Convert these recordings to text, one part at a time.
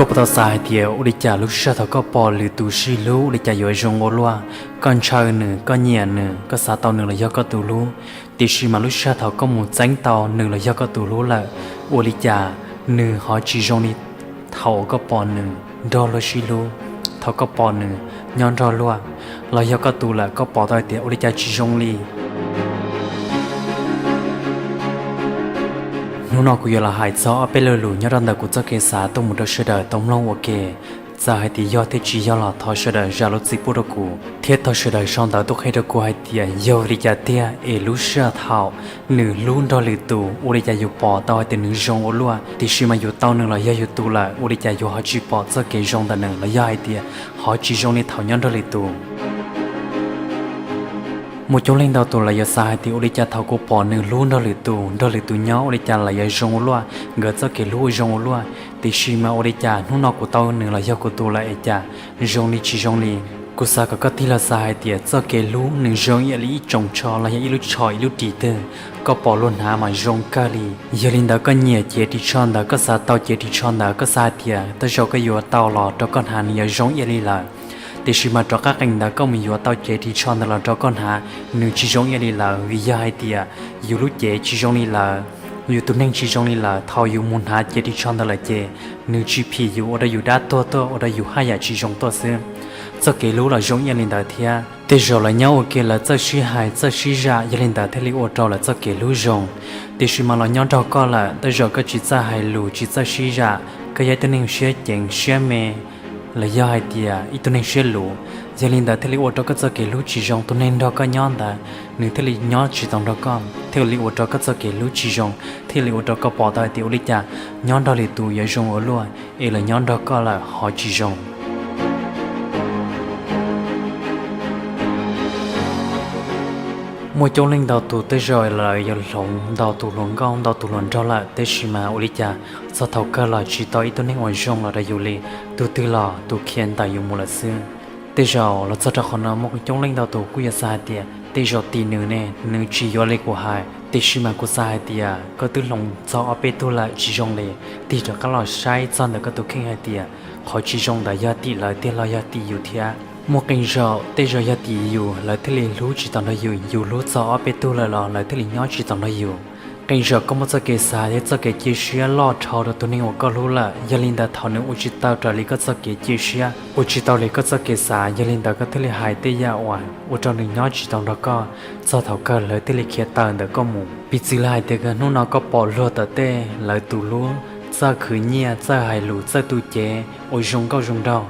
Koj puas tau xav hais tias ua li cas lub sij hawm thaum koj pom lwm tus sib hlub ua li cas yuav zoo ua luaj? Koj ntshaw nws, koj nyiam nws, koj xav tau nws los yog koj tus hlub. Tiam sis mas lub sij hawm thaum koj mus txeeb tau nws los yog koj tus hlub lawm, ua li cas nws ho tsis zoo li thaum koj pom nws nrog luag sib hlub, thaum koj pom nws nyob nrog luag, los yog koj tus lawm koj pom tau hais tias ua li cas tsis zoo li. Hnub no kuv yuav los hais txog ob peb lo lus nyob rau ntawm kuv txoj kev xav tuaj mus rau sawv daws tau mloog ua ke. Txawm hais tias yog thiab tsis yog los thov sawv daws zam lub txim pub rau kuv, thiab thov sawv daws sau ntawv tuaj qhia rau kuv hais tias yog vim li cas tiag es lub sij hawm thaum nws hlub nrog lwm tus ua li cas yus pom tau hais tias nws zoo ua luaj, tiam sis mas yus tau nws los yog yus tus lawm ua li cas yus ho tsis pom txoj kev zoo ntawm nws los yog hais tias ho tsis zoo li thaum nyob nrog lwm tus. Muaj coob leej ntau tus lawv yuav xav hais tias ua li cas thaum kuv pom nws hlub nrog lwm tus, nrog lwm tus nyob ua li cas lawv yuav zoo ua luaj, nkawd txoj kev hlub ua zoo ua luaj, tiam sis mas ua li cas hnub no kuv tau nws los yog kuv tus lawm es cas zoo li tsis zoo li. Kuv xav kom koj tig los xav hais tias txoj kev hlub nws zoo ib yam li ib tsoos tsho los yog ib lub tsho ib lub ris twg, koj pom luag hnav mas zoo kawg li. Yog li ntawd koj nyiam cev ris tsho ntawd, koj xav tau cev ris tsho ntawd, koj xav hais tias tej zaum koj yuav tau los rau koj hnav nws yuav zoo ib yam li lawm. Tiam sis mas rov qab qees ntawd koj mus yuav tau cev ris tsho ntawd los rau koj hnav, nws tsis zoo ib yam li lawm vim yog hais tias yus lub cev tsis zoo li lawm, yus tus neeg tsis zoo li lawm. Thaum yus mus hnav cev ris tsho ntawd lawm ces nws tsis phim yus, ua rau yus dab tuag tuaj, ua rau yus haj yam tsis zoo tuaj xwb. Txoj kev hlub los zoo ib yam li ntawd thiab, tej zaum lawv nyob ua ke lawv txawj sib hais txawj sib zam, yog li ntawd thiaj li ua rau lawv txoj kev hlub zoo. Tiam sis mas los nyob nrog koj lawm tej zaum koj tsis txawj hais lus tsis txawj sib zam, koj yog ib tug neeg siab ceev siab me, los yog hais tias ib tug neeg siab luv, yog li ntawd thiaj li ua rau koj txoj kev hlub tsis zoo. Tus neeg nrog koj nyob ntawd nws thiaj li nyob tsis tau nrog koj, thiaj li ua rau koj txoj kev hlub tsis zoo, thiaj li ua rau koj pom tau hais tias ua li cas nyob nrog lwm tus yuav zoo ua luaj es los nyob nrog koj lawm ho tsis zoo. Muaj coob leej ntau tus tej zaum lawv yuav hloov ntau tus hluas nkauj ntau tus hluas nraug lawm, tab sis mas ua li cas txog thaum kawg los tsis tau ib tug neeg uas zoo los rau yus li, tus twg los tus khiav ntawm yus mus lawm xwb. Tej zaum los txog rau qhov no muaj coob leej ntau tus kuj yuav xav hais tias tej zaum tim nws ne nws tsis yuav li kuv hais, tiam sis mas kuv xav hais tias koj twb hloov txog ob peb tug lawm tsis zoo li, tig rov qab los saib txog ntawm koj tus kheej hais tias qhov tsis zoo ntawd yog tim lawv tiag los yog tim yus thiab. Muaj qee zaum tej zaum yog tim yus lawv thiaj li hlub tsis tau nrog yus, yus hlub txog ob peb tug lawm los lawv thiaj li nyob tsis tau nrog yus. Qee zaum koj muaj txoj kev xav thiab txoj kev cia siab loj dhau rau tus neeg uas koj hlub lawm, yog li ntawd thaum nws ua tsis tau raws li koj txoj kev cia siab, ua tsis tau li koj txoj kev xav, yog li ntawd koj thiaj li hais tej yam uas ua rau nws nyob tsis tau nrog koj, txog thaum kawg lawv thiaj li khiav tawm ntawm koj mus. Piv txwv li hais tias hnub no koj pom luag tom tej lawv tus hlub txawj khwv nyiaj, txawj hais lus, txawj tu cev uas zoo nkauj zoo nraug,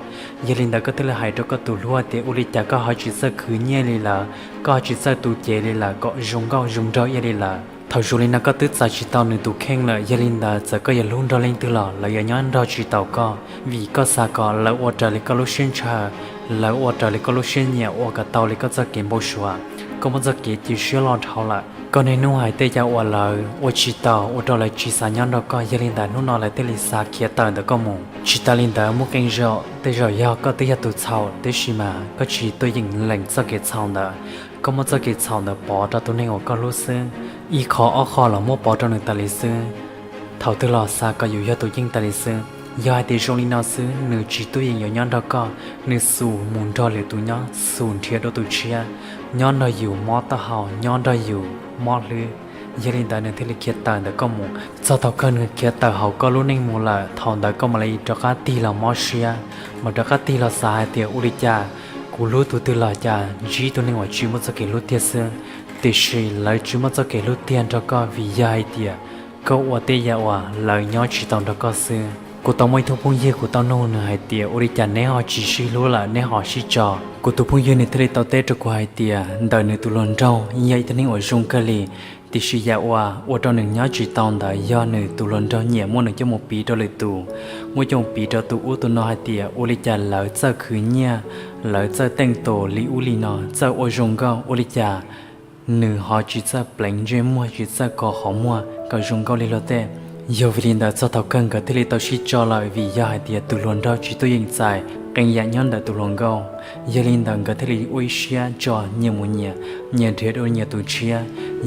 yog li ntawd koj thiaj li hais rau koj tus hlub tias ua li cas koj ho tsis txawj khwv nyiaj li lawm, koj ho tsis txawj tu cev li lawm kom zoo nkauj zoo nraug ib yam li lawm. Thaum zoo li no koj twb txais tsis tau nws tus kheej lawm, yog li ntawd txawm koj yuav hlub nrog leej twg los lawv yuav nyob nrog tsis tau koj, vim koj xav kom lawv ua raws li koj lub siab ntshaw, lawv ua raws li koj lub siab nyiam, ua kom tau li koj txoj kev npau suav. Koj muaj txoj kev cia siab loj dhau lawm, koj niaj hnub hais tej yam uas lawv ua tsis tau, ua rau lawv tsis xav nyob nrog koj, yog li ntawd hnub no lawv thiaj li xav khiav tawm ntawm koj mus. Tsis tas li ntawd muaj qee zaum tej zaum yog koj twb yog tus txhaum, tab sis mas koj tsis tuaj yeem lees txoj kev txhaum ntawd, koj muab txoj kev txhaum ntawd pov rau tus neeg uas koj hlub xwb. Ib qho ob qho los muab pov rau nws tas li xwb. Thaum twg los xav kom yus yog tus yeej tas li xwb. Yog hais tias zoo li no xwb nws tsis tuaj yeem yuav nyob nrog koj, nws xum mus nrog lwm tus nyob, xum nrhiav dua tus tshiab, nyob nrog yus mob taub hau, nyob nrog yus mob hlwb, yog li ntawd nws thiaj li khiav tawm ntawm koj mus. Txog thaum kawg nws khiav tawm hauv koj lub neej mus lawm, thaum ntawd koj mam li rov qab tig los mob siab, mam rov qab tig los xav hais tias ua li cas kuv hlub tus twg los cas ntsib tus neeg uas tsis muaj txoj kev hlub tiag xwb. Tiam sis lawv tsis muaj txoj kev hlub tiag nrog koj vim yog hais tias koj ua tej yam uas lawv nyob tsis tau nrog koj xwb. Kuv tau muaj ib tug phooj ywg kuv tau nug nws hais tias ua li cas neb ho tsis sib hlub lawm neb ho sib tso. Kuv tus phooj ywg nws thiaj li tau teb rau kuv hais tias ntawm nws tus hluas nraug yog ib tug neeg uas zoo kawg li, tiam sis yam uas ua rau nws nyob tsis tau ntawd yog nws tus hluas nraug nyiam muab nws coj mus piv rau lwm tus, muab coj mus piv rau tus ub tus no hais tias ua li cas lawv txawj khwv nyiaj, lawv txawj teej tus li ub li no, txawj ua zoo nkauj, ua li cas nws ho tsis txawj pleev ntsej muag, tsis txawj kov qhov muag kom zoo nkauj li luag tej. Yog vim li ntawd txog thaum kawg nkawd thiaj li tau sib tso lawm vim yog hais tias tus hluas nraug tsis tuaj yeem txais qee yam nyob ntawm tus hluas nkauj. Yog li ntawd nkawd thiaj li ua ib siab tso nyias mus nyias, nyias nrhiav dua nyias tus tshiab.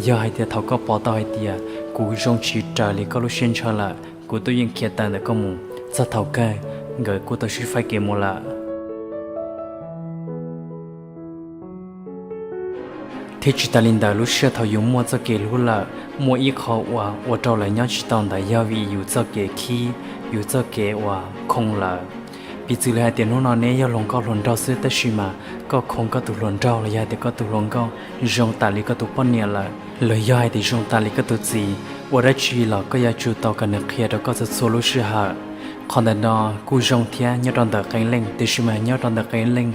Yog hais tias thaum koj pom tau hais tias kuv zoo tsis raws li koj lub siab ntshaw lawm, kuv tuaj yeem khiav tawm ntawm koj mus, txog thaum kawg nkawd kuj tau sib faib kev mus lawm. Thiab tsis tas li ntawd, lub sij hawm thaum yus muaj txoj kev hlub lawm, muaj ib qho uas ua rau lawv nyob tsis tau ntawd yog vim yus txoj kev khib, yus txoj kev uas khoo lawv. Piv txwv li hais tias hnub no neb yog hluas nkauj hluas nraug xwb, tab sis mas koj khoo koj tus hluas nraug los yog hais tias koj tus hluas nkauj zoo tas li koj tus poj niam lawm, los yog hais tias zoo tas li koj tus txiv, ua dab tsi los koj yuav tsum tau kom nws qhia rau koj txhua txhua lub sij hawm. Qhov ntawm no kuj zoo thiab nyob rau ntawm qee leej, tiam sis mas nyob rau ntawm qee leej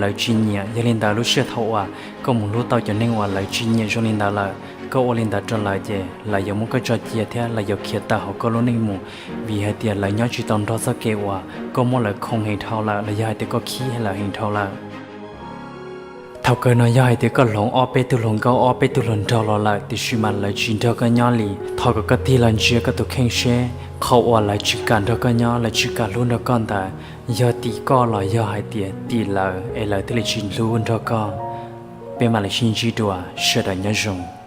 lawv tsis nyiam. Yog li ntawd, lub sij hawm thaum uas koj mus hlub tau cov neeg uas lawv tsis nyiam zoo li ntawd lawm, koj ua li ntawd rau lawv ces lawv yuav muab koj tso cia thiab lawv yuav khiav tawm hauv koj lub neej mus, vim hais tias lawv nyob tsis tau nrog txoj kev uas koj muab lawv khoo heev dhau lawm los yog hais tias koj khib lawv heev dhau lawm. Thaum kawg no yog hais tias koj hloov ob peb tug hluas nkauj ob peb tug hluas nraug los lawm, tiam sis mas lawv tsis nrog koj nyob li, thov kom koj tig los ntsia koj tus kheej seb qhov uas lawv tsis kam nrog koj nyob, lawv tsis kam hlub nrog koj ntawd, yog tim koj los yog hais tias tim lawv es lawv thiaj li tsis hlub nrog koj. Peb mam li sib ntsib dua, sawv daws nyob zoo.